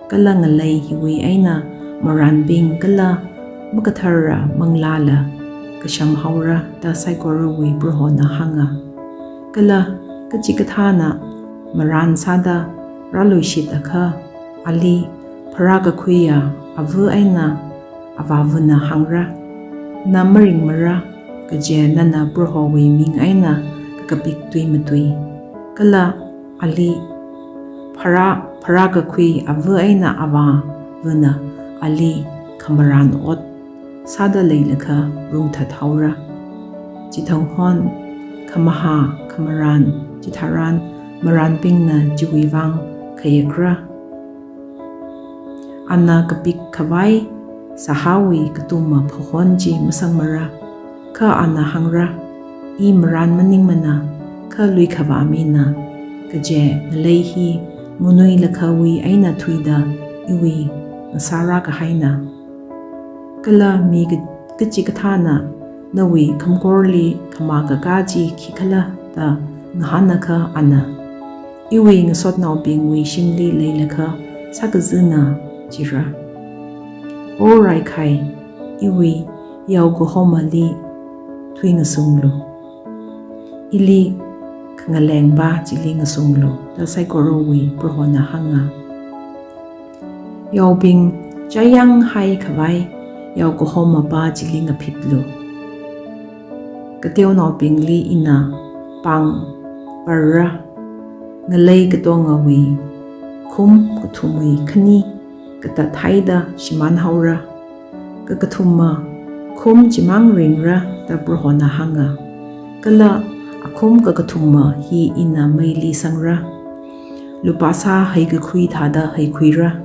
Kala ngalei hiwui eina marānbing kala makathara manglāla kasham haora da saikorawui Prohona hānga. Kala kachikathāna marān sāda rāluishit akha, ali pharākakhuiya ava eina avāvana hāngra, na maringmara, kaje nana Prohowui ming eina kakapik tui matui. Kala ali pharā, pharākakhui ava eina avāvana ali khamarān ot sāda leilakha rungthat haora. Chithanghon khamaha khamarān chitharan marānbingna chiwui vang khayakra. Ana kapik khavai sahāwui katuma phahon chi masangmara. Kha ana hāngra, I marān maningmana, kha luikhavā mina, kaje ngalei hi munuilakhawui eina thuida iwui ngasārā kahaina. Kala mi ka-, kachikathāna nawui khamkorli khamā kakā chi khikhala da ngahānakha ana, iwui ngasotnaobingwui shimli leilakha sākazana jira. O raikhai, iwui yaokahomali thuingasunglu. Ili khangalengpa chili ngasunglu da saikorawui Prohona hānga. Yaobing chayang hai khavai yaokahomapa chili ngaphitlu. Kateonaobingli ina pāng parra, ngalei katongawui khum kathumwui khani katat haida shimān haora. Kakathuma khum chimang ringra da Prohona hānga. Kala akhum kakathuma hi ina meili sangra. Lupā sā heikakhui thāda heikhuira.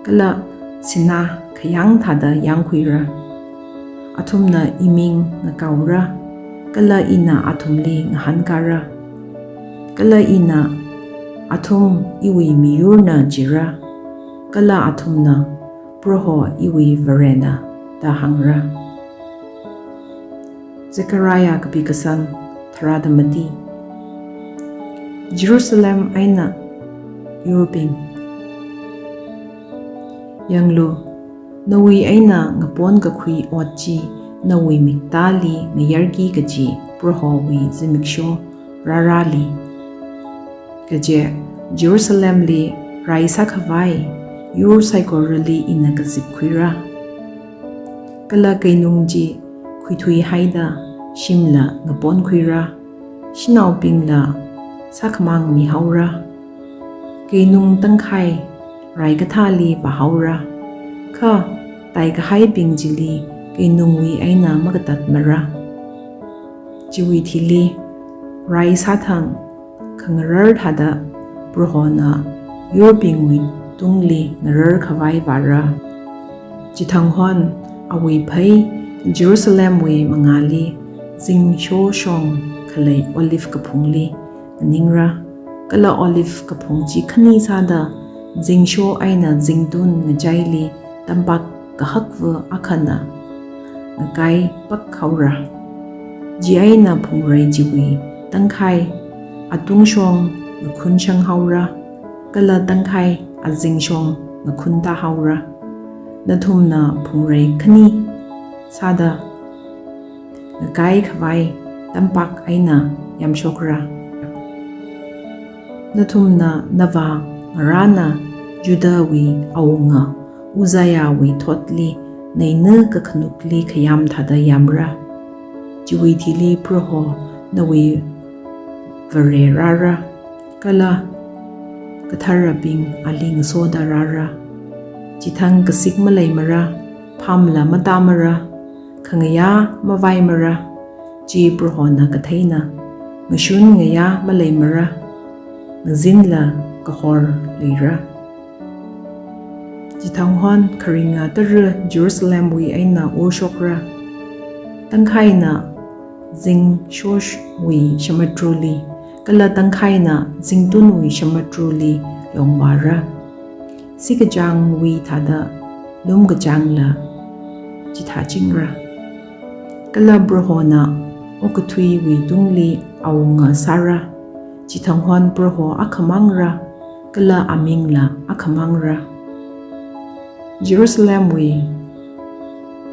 Kala sinā khayang thāda yangkhuira. Athumna iming ngakaora, kala ina athumli ngahānkara. Kala ina athum iwui miyurna jira, kala athumna Proho iwui Varena da hāngra. Zechariah kapi kasang tharāda mati. Jerusalem eina yurbing. Yanglu, nawui eina ngaponkakhui ot chi nawui miktāli ngayarki kaji Prohowui zimiksho rārāli. Kaje Jerusalemli rai sākhavai yur saikorali ina kazipkhuira. Kala keinung chi khuithui haida shimla ngaponkhuira, shanaobingla sākhamang mihaora. Keinung tangkhai rai kathāli vāhaora, kha tai kahaibing chili keinungwui eina makatatmara. Chiwui thili rai sāthang khangarar thāda Prohona yurbingwui tungli ngarar khavai vāra. Chithanghon awui phei Jerusalemwui mangāli zingshoshong khalei olive kaphungli nganingra, kala olive kaphung chi khani sāda zingsho eina zingtun ngachaili tampak kahakva akhana ngakai pakhaora. Chieina phungrei chiwui tangkhai atungshong ngakhunshang haora, kala tangkhai azingshong ngakhunta haora. Nathumna phungrei khani sāda ngakai khavai tampak eina yamshokra. Nathumna navā ngarāna Judahwui awunga Uzziahwui thotli neina kakhanukli khayam thāda yamra. Chiwui thili Proho nawui Vare rāra, kala katharabing ali ngasoda rāra. Chithang kasik maleimara, phamla matāmara, khangayā mavaimara, chi Prohona katheina. Ngashun ngayā maleimara, ngazinla kahor leira. Chithanghon kharinga tara Jerusalemwui eina urshokra. Tangkhaina zingshoshwui shamatruli, kala tangkhaina zingtunwui shamatruli longvāra. Sikachāngwui thāda lumkachāngla chithāchingra. Kala Prohona okathuiwui tungli awunga sāra. Chithanghon Proho akhamangra, kala amingla akhamangra. Jerusalemwui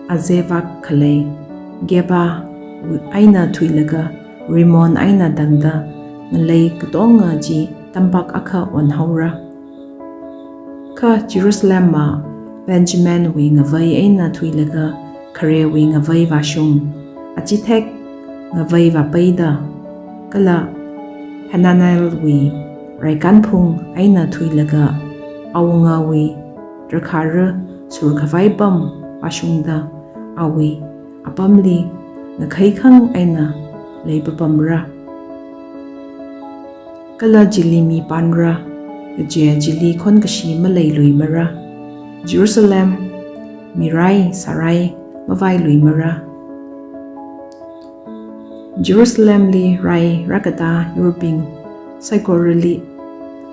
azevak khalei Geba eina thuilaga Rimmon eina tangda ngalei katonga chi tampak akha onhaora. Kha Jerusalem ma Benjaminwui ngavei eina thuilaga kharewui ngavei vāshung, achithek ngavei vāpeida, kala Hananelwui raikanphung eina thuilaga awungawui drakhāra surkhavai pam vāshungda, awui apamli ngakheikhang eina leipapamra. Kala chili mi pānra, kaje chili khonkashi maleiluimara. Jerusalem mirai sārai mavailuimara. Jerusalemli rai rākatā yurbing saikorali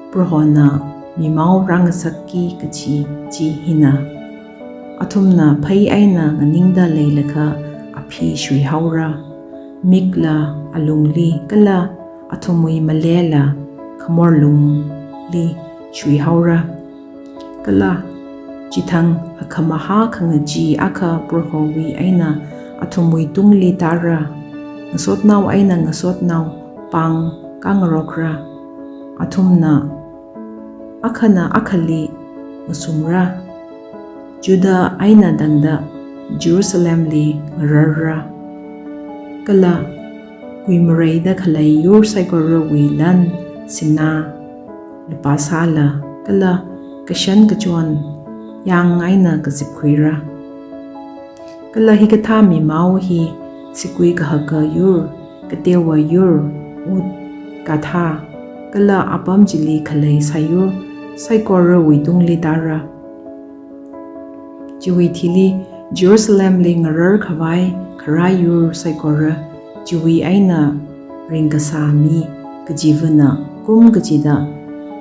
Prohona mimao rāngasakki kaji chi hina. Athumna phei eina nganingda leilakha aphi shuihaora, mikla alungli kala athumwui malela khamorlungli shuihaora. Kala chithang hakkhamahā khangachee akha Prohowui eina athumwui tungli tāra, ngasotnao eina ngasotnao pāng kāngarokra. Athumna akhana akhali ngasungra, Judah eina tangda Jerusalemli ngararra. Kala kuimareida khalei yur saikorawui lan sinā, lupā sāla kala kashan kachon yang eina kazipkhuira. Kala hikathā mimao hi sigui kahaka yur, kateowa yur, ut, kathā, kala apam chili khalei sāyur saikorawui tungli tāra. Chiwui thili Jerusalemli ngararkhavai kharā yur saikora chiwui eina ringkasā mi kachivana kum kachida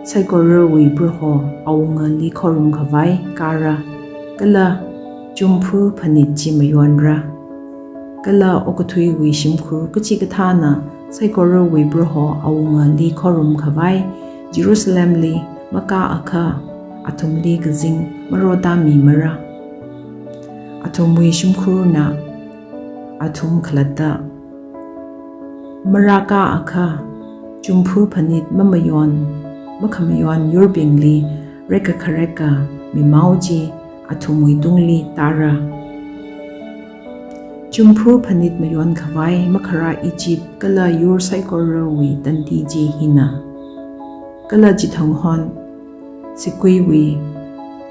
saikorawui Proho awungali khorumkhavai kāra, kala chumphu phanit chi mayonra. Kala okathuiwui shimkhur kachikathāna saikorawui Proho awungali khorumkhavai Jerusalemli makāakha athumli kazing marotāmimara. Athumwui shimkhurna athum khalatta marākāakha, chumphu phanit mamayon, makhamayon yurbingli rekkakhareka mimao chi athumwui tungli tāra. Chumphu phanit mayonkhavai makharā Egypt kala yur saikorawui tandi chi hina. Kala chithanghon siguiwui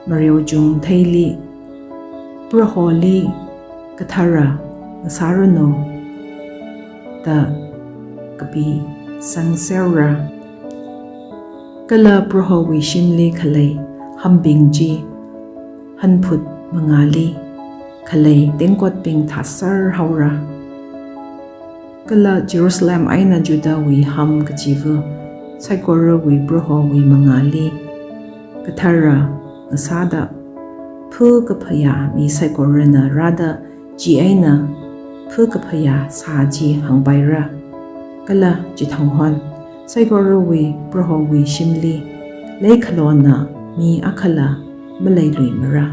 mareochung theili, Proholi kathara ngasāranu da kapi sangserra. Kala Prohowui shimli khalei hambing chi hanphut mangāli khalei tengkotbing thāsar haora. Kala Jerusalem eina Judahwui ham kachiva saikorawui Prohowui mangāli kathara ngasāda, phu kaphayā mi saikorana rāda, chieina phu kaphayā sā chi hāngpaira. Kala chithanghon saikorawui Prohowui shimli leikhalona mi akhala maleiluimara.